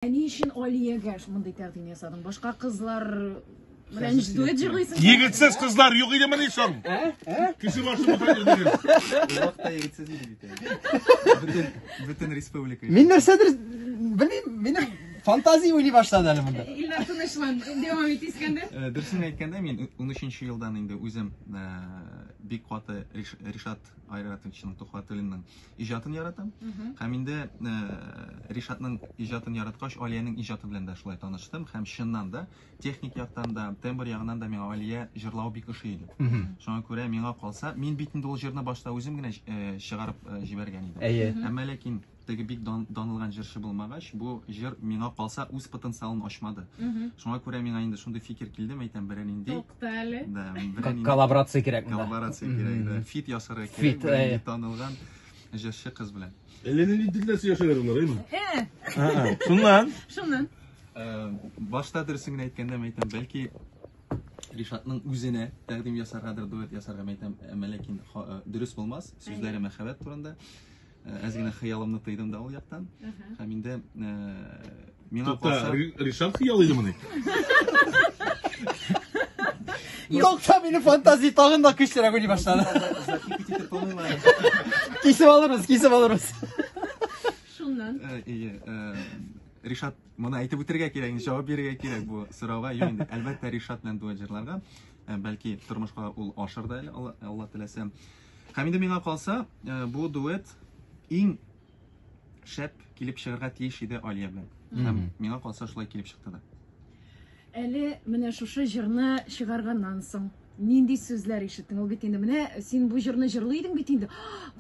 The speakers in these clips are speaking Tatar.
Ә ни өчен Алиягә мондый тәкъдим ясадың? Башка кызлар белән дуэт җырлыйсың? Егетсез кызлар юк идемени соң? Ә? Ә? Кеше башы бутап йөрдегез. Ул вакытта егетсез иде бит әле. Бөтен, бөтен республика. Мин нәрсәдер белмим, минем фантазия уйный башлады әле монда. Илнар тынычлан, дәвам ит, Искәндәр. Э, Дөресен әйткәндә, мин 13 елдан инде үзем э, бик каты Ришат Айратовичның Тухватуллинның иҗатын яратам. Һәм инде э, Ришатның иҗатын яраткач, Алиянең иҗаты белән дә шулай таныштым һәм чыннан да техник яктан да, тембр ягыннан да миңа Алия җырлавы бик ошый иде. Шуңа күрә миңа калса, мин бит инде ул җырны башта үзем генә э, чыгарып э, җибәргән идем. Әйе. Әмма ләкин теге бик дан, данылган җырчы булмагач, бу җыр миңа калса үз потенциалын ачмады. Шуңа күрә миңа инде шундый фикер килде, мәйтәм, берәр нинди, Тукта әле. да, берәр нинди Коллаборация кирәк монда. коллаборация кирәк, да, фит ясарга кирәк, Фит, берәр нинди әйе. танылган җырчы кыз белән. Әллә нинди телдә сөйләшәләр болар, әйме? Ә, Шуннан шуннан. Башта дөресен генә әйткәндә, мәйтәм, бәлки Ришатның үзенә тәкъдим ясаргадыр, дуэт ясарга мәйтәм, әмма ләкин дөрес булмас, сүзләре мәхәббәт турында. Әз генә хыялымны тыйдым да ул яктан. Һәм инде миңа Тукта, калса, Ришат хыял идемени? Тукта, минем фантазия тагын да көчлерәк уйный башлады. Запикать итеп булмыймы? Кисеп алырбыз, кисеп алырбыз. Шуннан. Әйе, Ришат, моны әйтеп үтергә кирәк, инде җавап бирергә кирәк бу сорауга. Юк инде, әлбәттә, Ришат белән дуэт җырларга, бәлки тормышка ул ашыр да әле, Алла теләсә. Һәм инде миңа калса, бу дуэт иң шәп килеп чыгарга тиеш иде Алия белән. Һәм миңа калса шулай килеп чыкты да. Әле менә шушы җырны чыгарганнан соң нинди сүзләр ишеттең? Ул бит инде менә син бу җырны җырлый идең бит инде.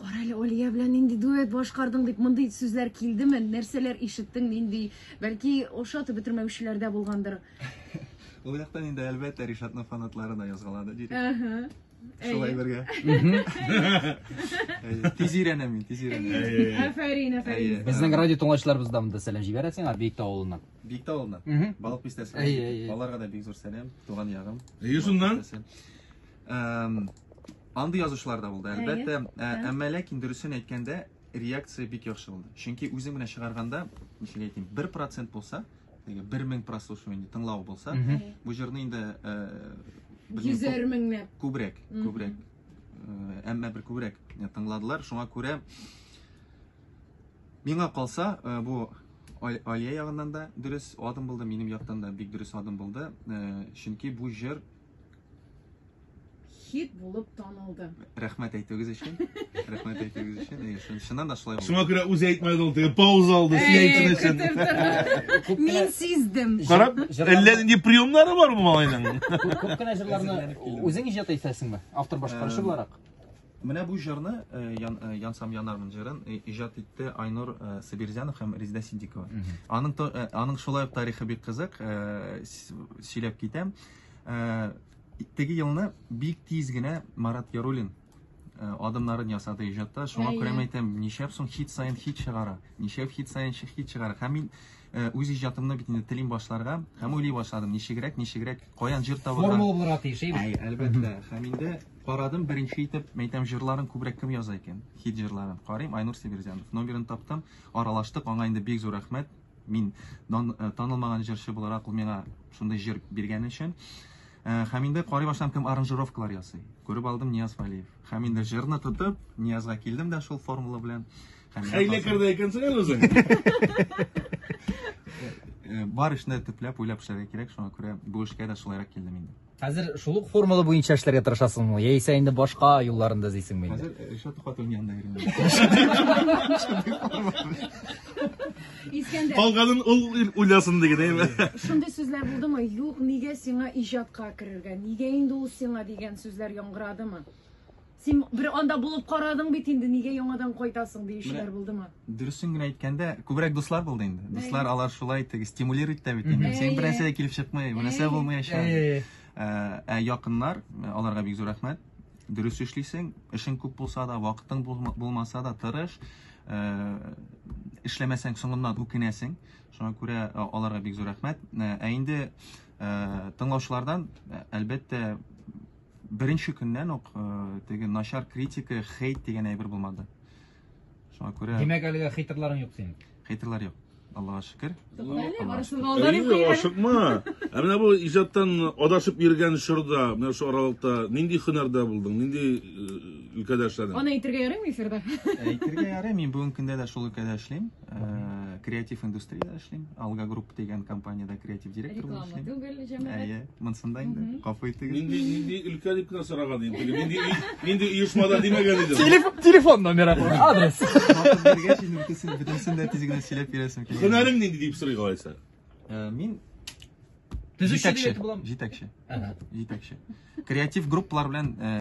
Кара әле Алия белән нинди дуэт башкардың дип мондый сүзләр килдеме? Нәрсәләр ишеттең? Нинди бәлки ошатып бетермәүчеләр дә булгандыр. Ул яктан инде әлбәттә Ришатның фанатлары да язгалады дирек. Әһә. Шулай бергә. Тиз өйрәнәм мин, тиз өйрәнәм. Афәрин, афәрин. Безнең радио тыңлаучыларыбыз да монда сәлам җибәрә сиңа Биектау авылыннан. Биектау авылыннан. Балык бистәсе. Әйе, әйе. Аларга да бик зур сәлам, туган ягым. Әйе, шуннан. Андый язучылар да булды, әлбәттә. Әмма ләкин дөресен әйткәндә, реакция бик яхшы булды. Чөнки үзем генә чыгарганда, ничек әйтим, 1% булса, теге 1000 прослушивание тыңлау булса, бу җырны инде йөзәр меңләп күбрәк, күбрәк, әмма бер күбрәк тыңладылар. Шуңа күрә миңа калса, бу Алия ягыннан да дөрес адым булды, минем яктан да бик дөрес адым булды. Чөнки бу җыр хит булып танылды. Рәхмәт әйтүегез өчен. Рәхмәт әйтүегез өчен. Әйе, чыннан да шулай булды. Шуңа күрә үзе әйтмәде ул, теге пауза алды, син әйтсен өчен. Мин сиздем. Карап, әллә нинди приемнары бар бу малайның. Күп кенә җырларны үзең иҗат итәсеңме? Автор башкаручы буларак. Менә бу җырны Янсам янармын җырын иҗат итте Айнур Сабирзянов һәм Резеда Сиддикова. Аның аның шулай ук тарихы бик кызык, сөйләп китәм. Теге елны бик тиз генә Марат Яруллин адымнарын ясады иҗатта. Шуңа күрә мин әйтәм, нишләп соң хит саен хит чыгара? Нишләп хит саен хит чыгара? Һәм мин үз иҗатымны бит инде телим башларга һәм уйлый башладым, ничегрәк, ничегрәк, каян җыр табырга? Формула булырга тиеш, әйе. Әй, әлбәттә. Һәм инде карадым, беренче итеп, мәйтәм, җырларын күбрәк кем яза икән? Хит җырларын. Карыйм, Айнур Сабирзянов. Номерын таптым, аралаштык, аңа инде бик зур рәхмәт. Мин танылмаган җырчы буларак ул миңа шундый җыр биргән өчен. Һәм инде карый башладым, кем аранжировкалар ясый. Күреп алдым, Нияз Валиев. Һәм инде җырны тотып, Ниязга килдем дә шул формула белән. Хәйләкәр дә икәнсең әле үзең. Бар эшне төпләп уйлап эшләргә кирәк, шуңа күрә бу эшкә дә шулайрак килдем инде. Хәзер шул ук формула буенча эшләргә тырышасыңмы, яисә инде башка юлларын да эзлисеңме инде? Хәзер Ришат Тухватуллин янында йөрим. Искәндәр. Калганын ул уйласын диген, әйме? Шундый сүзләр булдымы? Юк, нигә сиңа иҗатка керергә? Нигә инде ул сиңа дигән сүзләр яңгырадымы? Син бер анда булып карадың бит инде, нигә яңадан кайтасың диючеләр булдымы? Дөресен генә әйткәндә, күбрәк дуслар булды инде. Дуслар алар шулай теге стимулирует та бит инде. Син бер нәрсә дә килеп чыкмый, бер нәрсә булмаячак. Ә якыннар, аларга бик зур рәхмәт. Дөрес эшлисең, эшең күп булса да, вакытың булмаса да, тырыш. Эшләмәсәң, соңыннан үкенәсең. Шуңа күрә аларга бик зур рәхмәт. Ә инде тыңлаучылардан, әлбәттә, беренче көннән үк теге начар критика, хейт дигән әйбер булмады. Шуңа күрә Димәк, әлегә хейтерларың юк синең. Хейтерлар юк. Аллага шөкер. Тукта әле, барысын да алдан Әйе, куйган. ашыкма. Ә менә бу иҗаттан адашып йөргән чорда, менә шу аралыкта нинди һөнәрдә булдың, нинди өлкәдә эшләдең? Аны әйтергә ярыймы эфирда? Әйтергә ярый, мин бүгенге көндә дә шул өлкәдә эшлим. Креатив индустриядә эшлим. Алга Групп дигән компаниядә креатив директор булып Реклама эшлим. түгел, җәмәгать. Әйе, монсында инде. Гафу итегез. Нинди нинди өлкә дип кенә сораган идем. Теге нинди нинди оешмада димәгән идем. Телефон номеры, адрес. Вакыт биргәч, инде бөтенесен, бөтенесен дә тиз генә сөйләп бирәсем килә. Һөнәрең нинди дип сорый алайса. Мин Төзүче дип җитәкче, әйтеп буламы? җитәкче, Ага. җитәкче. Креатив группалар белән